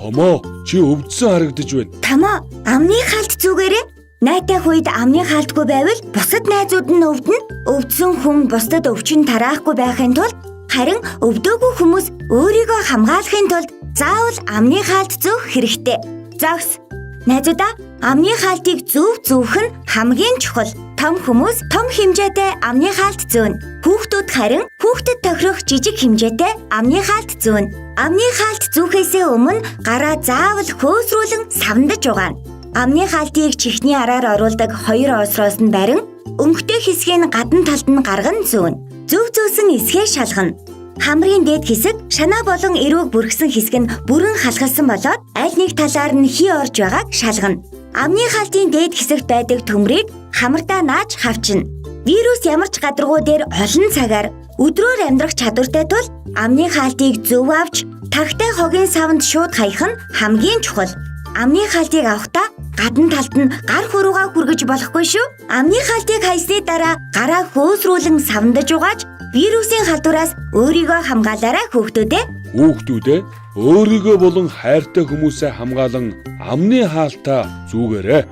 Томоо, чи өвдсөн харагдаж байна. Томоо, амны хаалт зүгээрээ. Найтах үед амны хаалтгүй байвал бусад найзууд нь өвдөнө. Өвдсөн хүн бусдад өвчин тараахгүй байхын тулд, харин өвдөөгүй хүмүүс өөрийгөө хамгаалахын тулд заавал амны хаалт зөөх хэрэгтэй. Зогс. Найзуудаа, амны хаалтыг зөв зөөх нь хамгийн чухал. Том хүмүүс том хэмжээтэй амны хаалт зөөнө. Хүүхдүүд харин хүүхдэд тохирох жижиг хэмжээтэй амны хаалт зөөнө. Амны хаалт зүүхээсээ өмнө гараа заавал хөөсрүүлэн савндаж угаана. Амны хаалтыг чихний араар оруулдаг хоёр оосроос нь барин өнгөтэй хэсгийг гадна талд нь гарган зөөнө. Зөв зөөсөн эсхээ шалгана. Хамрын дээд хэсэг шанаа болон эрүүг бүрхсэн хэсэг нь бүрэн халахалсан болоод аль нэг талаар нь хий орж байгааг шалгана. Амны хаалтын дээд хэсэгт байдаг төмрийг хамартаа нааж хавчна. Вирус ямар ч гадаргуу дээр олон цагаар өдрөөр амьдрах чадвартай тул амны хаалтыг зөв авч тагтай хогийн савнд шууд хаях нь хамгийн чухал. Амны хаалтыг авахдаа гадна талд нь гар хуруугаа хүргэж болохгүй шүү. Амны хаалтыг хайсны дараа гараа хөөсрүүлэн савндаж угааж вирусын халдвараас өөрийгөө хамгаалаарай, хүүхдүүдээ. Хүүхдүүдээ, өөрийгөө болон хайртай хүмүүсээ хамгаалан амны хаалтаа зүүгээрэй.